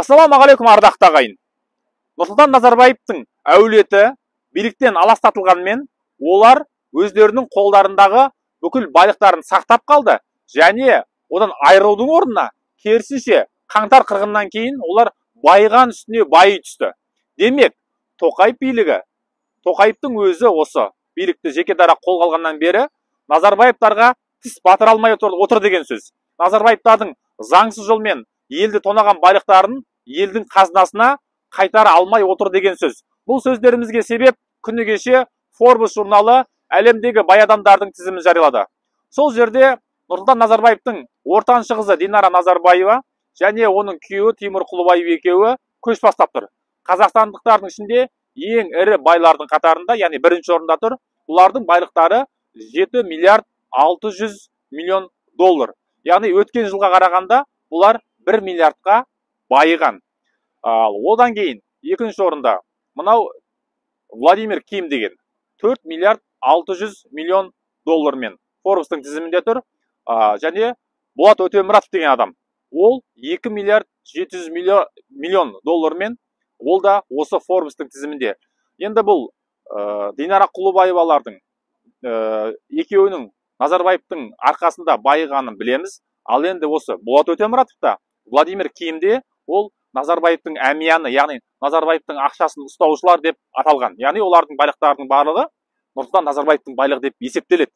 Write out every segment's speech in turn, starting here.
Ассалаумағалейкум, ардақты ағайын. Нұрсұлтан Назарбаевтың әулеті биліктен аластатылғанмен, олар өздерінің қолдарындағы бүкіл байлықтарын сақтап қалды және одан айырылудың орнына керісінше қаңтар қырғыннан кейін олар байыған үстіне байи түсті. Демек, Тоқаев билігі, Тоқаевтың өзі осы билікті жеке дара қолға алғаннан бері Назарбаевтарға тіс батыра алмай отыр деген сөз. Назарбаевтардың заңсыз жолмен елді тонаған байлықтарын елдің қазынасына қайтара алмай отыр деген сөз. Бұл сөздерімізге себеп күні кеше Forbes журналы әлемдегі бай адамдардың тізімін жариялады. Сол жерде Нұрсұлтан Назарбаевтың ортаншы қызы Динара Назарбаева және оның күйеуі Тимур Құлыбаев екеуі көш бастап тұр. Қазақстандықтардың ішінде ең ірі байлардың қатарында, яғни бірінші орында тұр. Бұлардың байлықтары 7 миллиард 600 миллион доллар. Яғни өткен жылға қарағанда бұлар 1 миллиардқа байыған. Ал одан кейін екінші орында мынау Владимир Ким деген 4 миллиард 600 миллион доллармен Forbes-тың тізімінде тұр. Және Болат Өтемұратов деген адам. Ол 2 миллиард 700 миллион доллармен, ол да осы Forbes-тың тізімінде. Енді бұл Динара Құлыбаевалардың екеуінің Назарбаевтың арқасында байығанын білеміз. Ал енді осы Болат Өтемұратов та, Владимир Ким де ол Назарбаевтың әмияны, яғни Назарбаевтың ақшасын ұстаушылар деп аталған. Яғни олардың байлықтарының барлығы Нұрсұлтан Назарбаевтың байлығы деп есептеледі.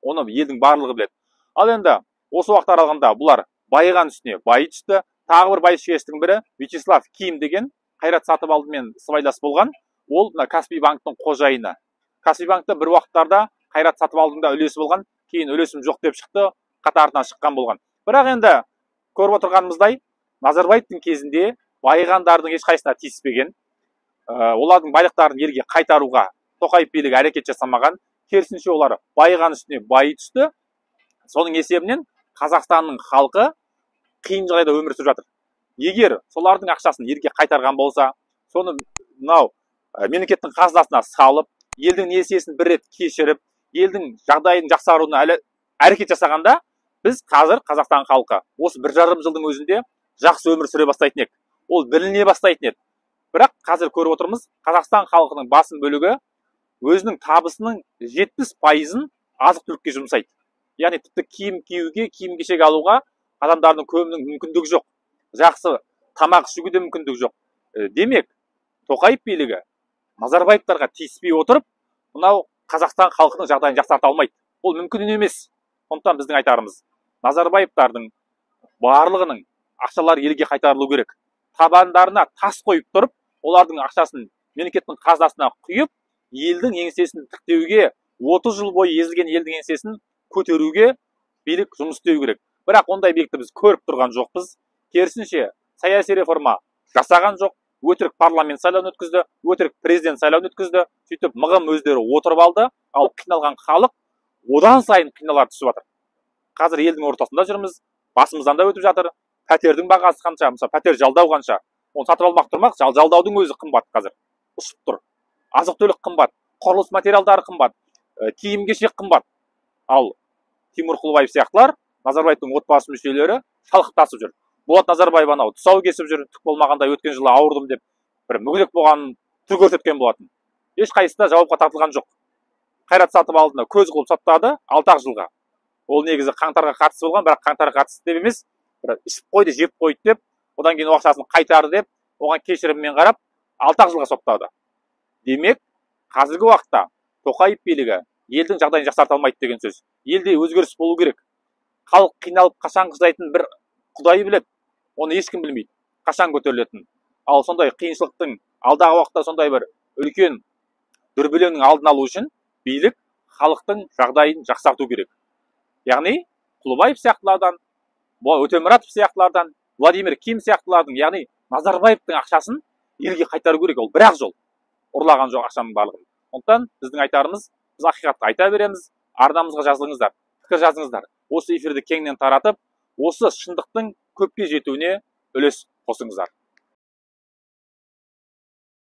Оны елдің барлығы біледі. Ал енді осы уақыт аралығында бұлар байыған үстіне байи түсті. Тағы бір байшекештің бірі Вячеслав Ким деген Қайрат Сатыбалдымен сыбайлас болған. Ол мына Каспий банктың қожайыны. Каспий банкта бір уақыттарда Қайрат Сатыбалдының да үлесі болған, кейін үлесім жоқ деп шықты, қатарынан шыққан болған. Бірақ енді көріп отырғанымыздай, Назарбаевтың кезінде байығандардың ешқайсысына тиіспеген, олардың байлықтарын елге қайтаруға Тоқаев билігі әрекет жасамаған, керісінше олар байыған үстіне байи түсті. Соның есебінен Қазақстанның халқы қиын жағдайда өмір сүріп жатыр. Егер солардың ақшасын елге қайтарған болса, соны мынау мемлекеттің қазынасына салып, елдің несиесін бір рет кешіріп, елдің жағдайын жақсаруына әлі әрекет жасағанда, біз қазір Қазақстан халқы осы 1,5 жылдың өзінде жақсы өмір сүре бастайтын едік. Ол біліне бастайтын еді. Бірақ қазір көріп отырмыз, Қазақстан халқының басым бөлігі өзінің табысының 70%-ын азық-түлікке жұмсайды. Яғни тіпті киім киюге, киім-кешек алуға адамдардың көбінің мүмкіндігі жоқ. Жақсы тамақ ішуге де мүмкіндігі жоқ. Демек, Тоқаев билігі Назарбаевтарға тиіспей отырып, мынау Қазақстан халқының жағдайын жақсарта алмайды. Ол мүмкін емес. Сондықтан біздің айтарымыз, Назарбаевтардың барлығының ақшалары елге қайтарылу керек. Табандарына тас қойып тұрып, олардың ақшасын мемлекеттің қазынасына құйып, елдің еңсесін тіктеуге, 30 жыл бойы езілген елдің еңсесін көтеруге билік жұмыс істеу керек. Бірақ ондай билікті біз көріп тұрған жоқпыз. Керісінше, саяси реформа жасаған жоқ, өтірік парламент сайлауын өткізді, өтірік президент сайлауын өткізді, сөйтіп мығым өздері отырып алды, ал қиналған халық одан сайын қинала түсіп жатыр. Қазір елдің ортасында жүрміз, басымыздан да өтіп жатыр. Пәтердің бағасы қанша, мысалы пәтер жалдау қанша, оны сатып алмақ тұрмақ, жалдаудың өзі қымбат қазір, ұшып тұр. Азық-түлік қымбат, құрылыс материалдары қымбат, киім-кешек қымбат. Ал Тимур Құлыбаев сияқтылар, Назарбаевтың отбасы мүшелері шалқып жүр. Болат Назарбаев анау тұсау кесіп жүр, түк болмағандай өткен жылы ауырдым деп бір мүгедек болғанын түр көрсеткен болатын. Ешқайсысы да жауапқа тартылған жоқ. Қайрат Сатыбалдыны көз қылып соттады 6 жылға. Ол негізі қаңтарға қатысы болған, бірақ қаңтарға қатысты деп емес, бір ішіп қойды, жеп қойды деп, одан кейін ақшасын қайтарды деп, оған кешіріммен қарап 6 жылға соттады. Демек, қазіргі уақытта Тоқаев билігі елдің жағдайын жақсарта алмайды деген сөз. Елде өзгеріс болу керек. Халық қиналып қашан қыздайтын бір Құдай біледі, оны ешкім білмейді, қашан көтерілетінін. Ал сондай қиыншылықтың алдағы уақытта сондай бір үлкен дүрбелеңнің алдын алу үшін билік халықтың жағдайын жақсарту керек. Яғни Құлыбаев сияқтылардан, Өтемұратов сияқтылардан, Владимир Ким сияқтылардың, яғни Назарбаевтың ақшасын елге қайтару керек. Ол бір-ақ жол. Ұрлаған жоқ ақшаның барлығын. Сондықтан біздің айтарымыз, біз ақиқатты айта береміз. Арнамызға жазылыңыздар, пікір жазыңыздар. Осы эфирді кеңінен таратып, осы шындықтың көпке жетуіне үлес қосыңыздар.